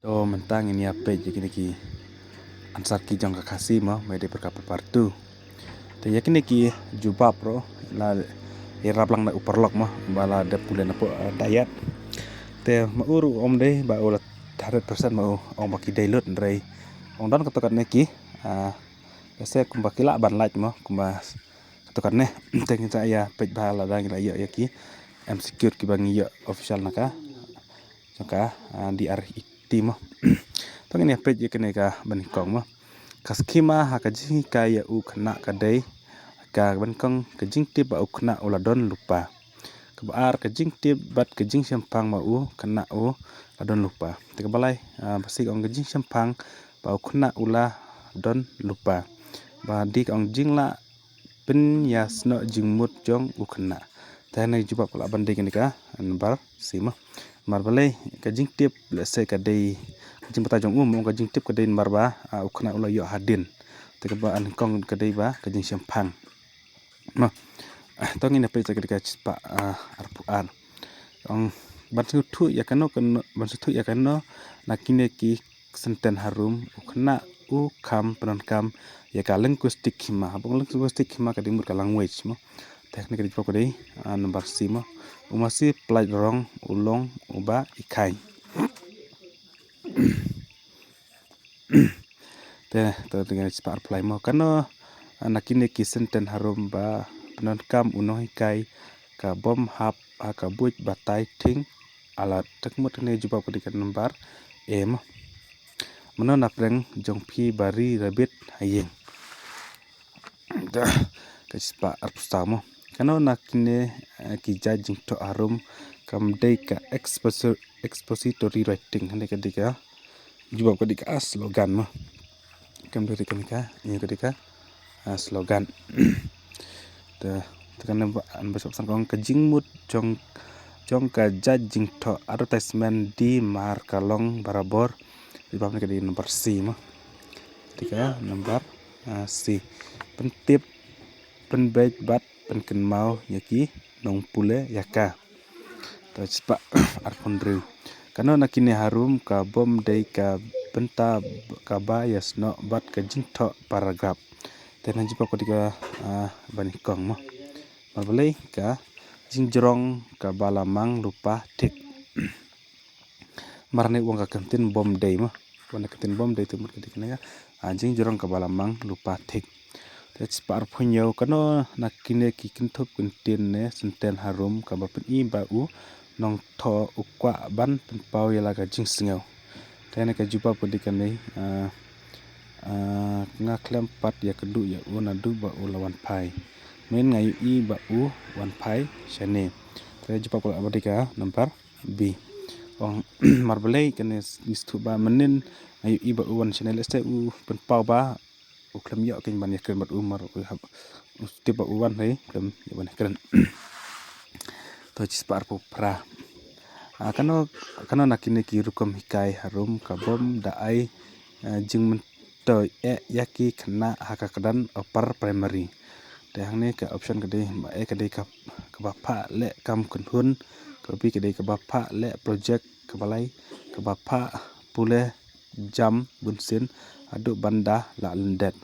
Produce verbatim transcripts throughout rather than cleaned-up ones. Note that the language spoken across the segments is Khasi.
To mynta ngin ïa peit ïa kine ki answer key jong ka Khasi mo, mei dei pyrkhat paper two. Te ïa kine ki jubab ruh la ïarap lang da u paralok mo, ba la dep pule na pdeng, eh, dayat. Te ma u ruh um dei ba u la hundred percent ma u, ong ba ki dei lut, hynrei ong don katto katne ki, ah, lehse kumba ki lah ban lait mo, kumba katto katne. Te ngin sa ïa peit ba lada ngi la ïoh ïa ki M C Q kiba ngi ïoh official na ka jong ka, ah, D R E T mo. To ngin ïa peit ïa kane kaba nyngkong mo. Ka skhima ha ka jinghikai ïa u khynnah ka dei, kaba nyngkong, ka jingtip ba u khynnah u la don lypa. Kaba ar, ka jingtip bad ka jingshemphang ba u khynnah u la don lypa. Te kaba lai, ah, ba shi ong ka jingshemphang ba u khynnah u la don lypa. Ba D ka ong jinglah pynïasnoh jingmut jong u khynnah. Te hangne jubab ka lah ban dei kane ka number C mo. Namar balei, ka jingtip, lehse ka dei, ka jingbatai jong u mo, ka jingtip ka dei namar ba, ah, u khynnah u la ïoh hadien. Te kaba nyngkong ka dei ba ka jingshemphang. Mo. Ah, to ngin ïa peit ka dei ka shispah, ah, arphew ar. Ong ban sngewthuh ïa kano kano, ban sngewthuh ïa kano na kine ki sentence harum, u khynnah u kham pyndonkam ïa ka linguistic hima. Haba ong linguistic hima ka dei mut ka language mo. Te hangne ka dei jubab ka dei, ah, number C mo. U masi pyllait rong u long uba i khai. Te, to, te ngin ïa shispah arphew lai mo. Kano, ah, na kine ki sentence harum ba pyndonkam u nonghikai kabym hap ha ka buit batai thing alert. Te ka mut hangne jubab ka dei ka number A mo. Mano na pdeng jong phi ba ri rabbit ha ïing. Te ka shispah arphew saw mo. Kano na kine, eh, ki jait jingthoh harum kam dei ka exposi-, expository writing. Hangne ka dei ka jubab ka dei ka, ah, slogan mo. Kam dei ka, ïa ka dei ka, ah, slogan. Te, te kane ba, an ba sop san kong ka jingmut jong, jong ka jait jingthoh advertisement dei mar ka long barabor. Jubab ne ka dei number C mo. Dei ka number, ah, C. Pyntip, pynbeit bad pynkynmaw ïa ki nongpule ïa ka. To shispah arphew hynriew. Kano na kine harum kabym dei ka bynta kaba ïasnoh bad ka jingthoh paragraph. Te hangne jubab ka dei ka, ah, ba nyngkong mo. Namar balei, ka jingjrong kaba la mang lypa thik. Namar hangne u ong ka kyntien bym dei mo. Wan ka kyntien bym dei te mut ka dei kane ka, ah, jingjrong kaba la mang lypa thik. Te shispah arphew hynñiew, kano na kine ki kynthup kyntien ne sentence harum kaba pyni ba u nongthoh u kwah ban pynpaw ïa la ka jingsngew. Te hangne ka jubab ka dei kane, ah, ah, nga khlem pat ïakynduh ïa u naduh ba u la wan phai. Mynta nga ïohi ba u wan phai shane. Te jubab ka lah ba dei ka number B. Ong, namar balei, kane ngi sngewthuh ba mynnin nga ïohi ba u wan shane, lehse u pynpaw ba u khlem ïoh kein ban ïakren bad u, namar u hap, u tip ba u wan, hynrei khlem ïoh ban ïakren. To shispah arphew phra. Ah, kano, kano na kine ki rukom hikai harum kabym da ai, eh, jingmyntoi eh ïa ki khynnah ha ka kyrdan upper primary. Te hangne ka option ka dei, ba A ka dei ka, kaba phah leh kam kynhun, kaba B ka dei kaba phah leh project, kaba lai kaba phah pule jam bunsien haduh ban da lah lyndet.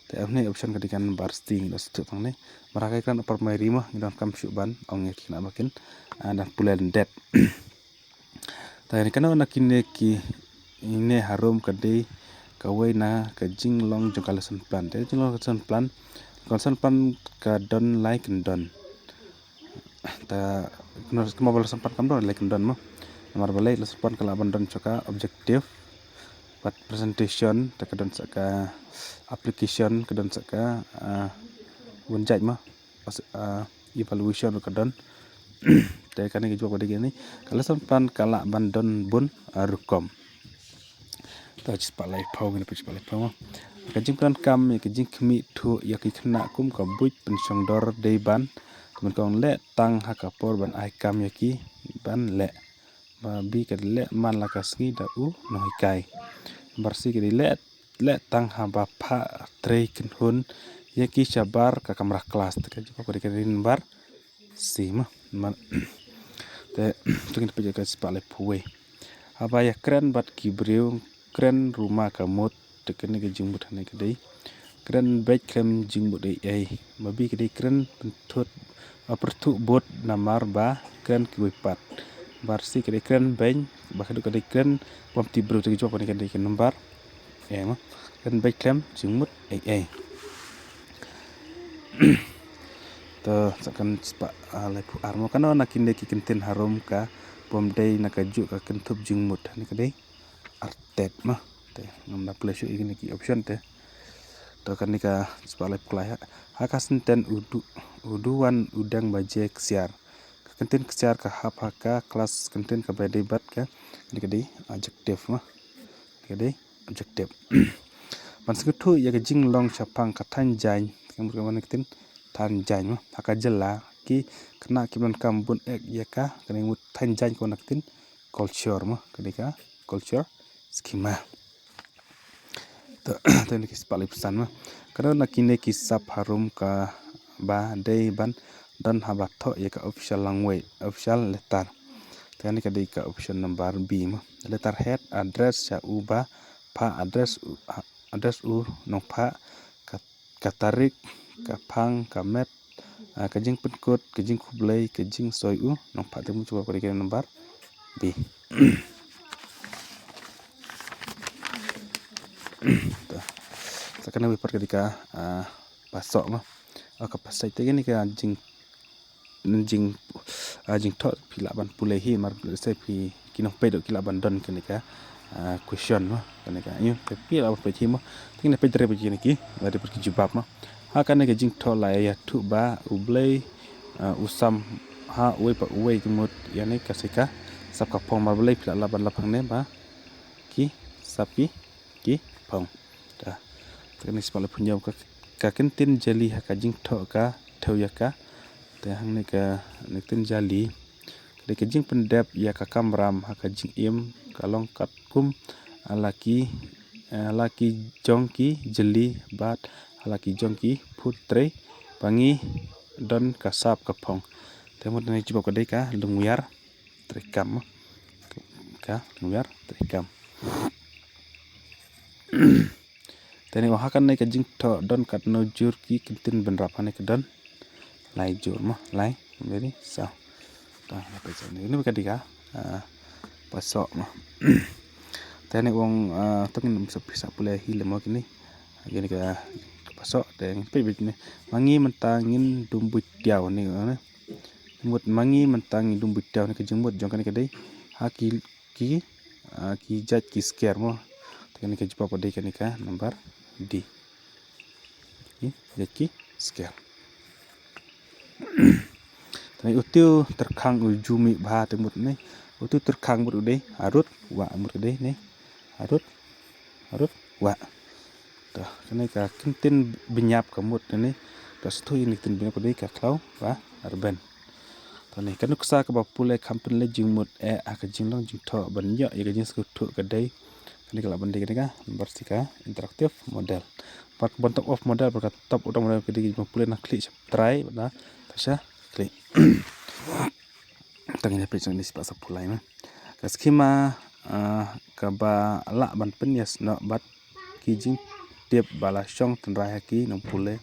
Te hangne option ka dei ka number C, ngi la sngewthuh tang ne. Namar ha ka kyrdan upper primary mo, ngi donkam shuh ban ong ïa ki khynnah ba kin, ah, da pule lyndet. Te hangne kano na kine ki, ine harum ka dei kawei na ka jinglong jong ka lesson plan. Te jinglong ka lesson plan, ka lesson plan ka don lai kyndon. Te kano, kano ba lesson plan kam don lai kyndon mo. Namar balei, lesson plan ka lah ban don sa ka objective, bad presentation, te ka don sa ka application, ka don sa ka, ah, bun jait mo. As-, ah, evaluation ka don. Te kane ka jubab ka dei kane. Ka lesson plan ka lah ban don bun, ah, rukom. To shispah laiphew, ngin peit shispah laiphew mo. Ka jingpyndonkam ïa ka jingkhmih thuh ïa ki khynnah kum ka buit pynshongdor dei ban, te mynta kong leh tang ha ka por ban ai kam ïa ki ban leh. Ba B ka dei leh man la ka sngi da u nonghikai. Number C ka dei leh, leh tang haba phah trei kynhun ïa ki shabar ka kamra klas. Te ka jubab ka dei ka number C mo. Namar, te, to ngin peit ïa ka shispah laiphew wei. Haba ïa kren bad ki briew, kren ruma ka mut. Te kane ka jingmut hangne ka dei kren beit khlem jingmut ei ei. Ba bi ka dei kren pynthut, ah, pyrthuh bud namar ba kren kiwei pat. Ba ar C ka dei kren beiñ, ba khadduh ka dei kren bym tip briew. Te ka jubab kane ka dei ka number A mo. Kren beit khlem jingmut ei ei. To sa kan spah, ah, laiphew ar mo. Kano na kine ki kyntien harum kaba ym dei na kajuh ka kynthup jingmut? Hangne ka dei artet mo. Te ngam da pule shuh ïa kine ki option te. To kane ka spah laiphew lai ha. Ha ka sentence u du, u du wan u dang ba je ksiar. Ka kyntien ksiar ka hap ha ka klas kyntien kaba dei bad ka, kane ka dei adjective mo. Ka dei adjective. Ban sngewthuh ïa ka jinglong shaphang ka thaiñ jaiñ, ka mut ka wan ka ktien thaiñ jaiñ mo. Ha ka jylla ki khynnah kim donkam bun ek ïa ka, kane ka mut thaiñ jaiñ ka wan ka ktien culture mo. Ka dei ka culture schema. To, to kine ki spah laiphew san mo. Kano na kine ki sap harum kaba dei ban don haba thoh ïa ka official language, official letter? Te kane ka dei ka option number B mo. Letterhead, address sha u ba phah, address u, address u nongphah, ka, ka tarik, ka phang, ka met, ah, ka jingpynkut, ka jingkhublei, ka jingsoi u nongphah. Te mo jubab ka dei ka number B. To. Sa kane wei pat ka dei ka, ah, pasoh mo. Oh, ka pasai te kane ka jing, jing, ah, jingthoh phi lah ban pule hi, mar se phi ki nongpeit ki lah ban don kane ka, ah, question mo. Kane ka ïa phi lah ban peit hi mo. Te kane peit re peit kine ki, la dei pat ki jubab mo. Ha kane ka jingthoh la ïathuh ba U Blei, ah, u sam ha uwei pa uwei, ka mut ïa ne ka sei ka sap ka phong. Mar balei phi lah lah ban lap hangne ba ki sap ki, ki phong. Ta. Te kane spah laiphew hynñiew ka, ka kyntien jali ha ka jingthoh ka thew ïa ka. Te hangne ka, ka kyntien jali ka dei ka jingpyndep ïa ka kamram ha ka jingim, ka long katkum, ah, la ki, ah, la ki jong ki jali bad la ki jong ki phut trei ba ngi don ka sap ka phong. Te mut ne jubab ka dei ka lungwiar treikam. Ka lungwiar treikam. Te ne ha kane ka jingthoh don katno jur ki kyntien bynrap? Hangne ka don lai jur mo, lai, very, saw. Ta, la peit sa ne, ne ka dei ka, ah, pasoh mo. Te ne ong, ah, to ngin sa pisa pule hi le mo kine. Kine ka pasoh te ngin peit beit ne. Ma ngi mynta ngin dum buit tiaw ne, ne. Mut ma ngi mynta ngi dum buit tiaw ne ka jingmut jong kane ka dei ha ki, ki, ah, ki jait ki sker mo. Te kane ka jubab ka dei kane ka number D. Ki jait ki sker. Te ne utu tyrkhang u ju mih bha te mut ne. Utu tyrkhang mut u dei harud wah mut u dei ne. Harud, harud wah. To, kane ka kyntien bniap ka mut ne. To, sngewthuh ïa kane ka kyntien bniap ka dei ka khlaw ba rben. To ne ka nuksa kaba pule kham pynleit jingmut eh ha ka jinglong jingthoh ban ïoh ïa ka jingsngewthuh ka dei. Kane ka lah ban dei kane ka number C ka interactive model. Bad ban top of model bad ka top of model ka dei ka jingpule na khlieh sha trai bad na thaw sha khlieh. Tang ïa peit sha kane spah sawphew lai mo. Ka schema, ah, kaba lah ban pynïasnoh bad ki jingtip ba la shong tynrai ha ki nongpule.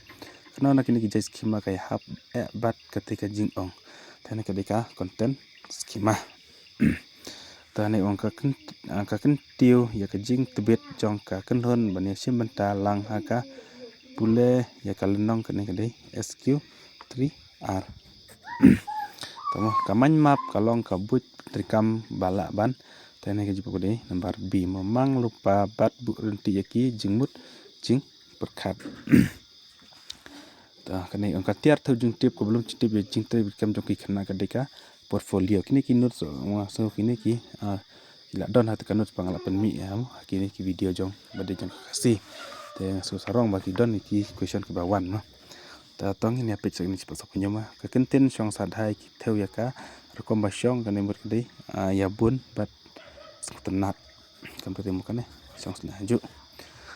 Kano na kine ki jait schema ka ïahap eh bad kata ka jingong? Te ne ka dei ka content schema. Te ne ong ka kyn-, ah, ka kyntiew ïa ka jingtbit jong ka kynhun ban ïashim bynta lang ha ka pule ïa ka lynnong, kane ka dei S Q three R. Te mo ka mind map ka long ka buit treikam ba lah ban. Te ne ka jubab ka dei number B mo, mang lypa bad buh ryntih ïa ki jingmut jingpyrkhat. Ta, kane ong ka tiar thew jingtip kaba lum jingtip ïa jingtrei bad kam jong ki khynnah ka dei ka portfolio. Kine ki notes, nga sngew kine ki, ah, ki la don ha kata ka notes ba nga la pynmih ïa mo ha kine ki video jong ba dei jong ka Khasi. Te nga sngew sarong ba ki don ki question kiba wan mo. Ta, to ngin ïa peit sa kine spah sawphew hynñiew mo. Ka kyntien shong sahai ki thew ïa ka rukom ba shong, kane mut ka dei, ah, ïa bun bad sngewtynnat. Kam te mo kane shong sahai ju.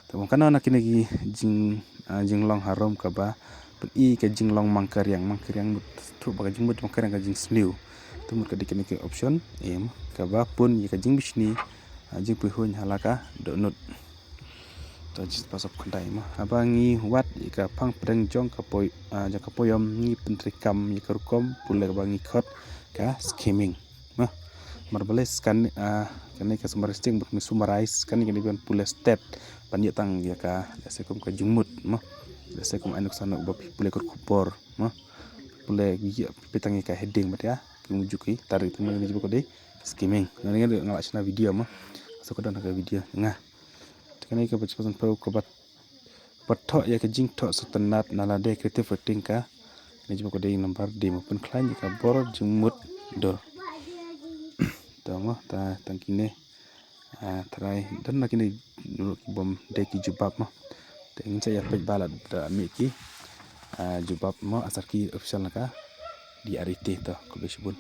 Te mo kano na kine ki jing, ah, jinglong harum kaba pyni ka jinglong mangkariang. Mangkariang mut, sngewthuh ba ka jingmut mangkariang ka jingsniew. Te mut ka dei kane ka option A mo, kaba pun ïa ka jingbishni, ah, jingpyrhuiñ ha la ka dohnud. To jingpasop khyndai mo. Haba ngi wad ïa ka phang pdeng jong ka poi, ah, jong ka poem ngi pyntreikam ïa ka rukom pule kaba ngi khot ka skimming mo. Namar balei scan, ah, kane ka summarizing, bad ngi summarize kane, kane ban pule stet ban ïa tang ïa ka, lehse kum ka jingmut mo. Lehse kum ai nuksa nuk ba phi pule ka khubor mo. Pule ïa phi tang ïa ka heading bad ïa ki mujur ki tarik, te mo ngi jubab ka dei skimming. Ngan ngan nga la shna video mo. So ka don ka video nga. Te kane ka ba chipasang pro ka ba, ba thoh ïa ka jingthoh sngewtynnat na lade, creative writing ka. Ngi jubab ka dei number D mo, pynkhlaiñ ïa ka bor jingmut dur. To mo, ta tang kine. Ah, trai don na kine ruh ki bym dei ki jubab mo. Te ngin sa ïa peit ba la da mih ki, ah, jubab mo asar ki official na ka D R E T. To khublei shibun.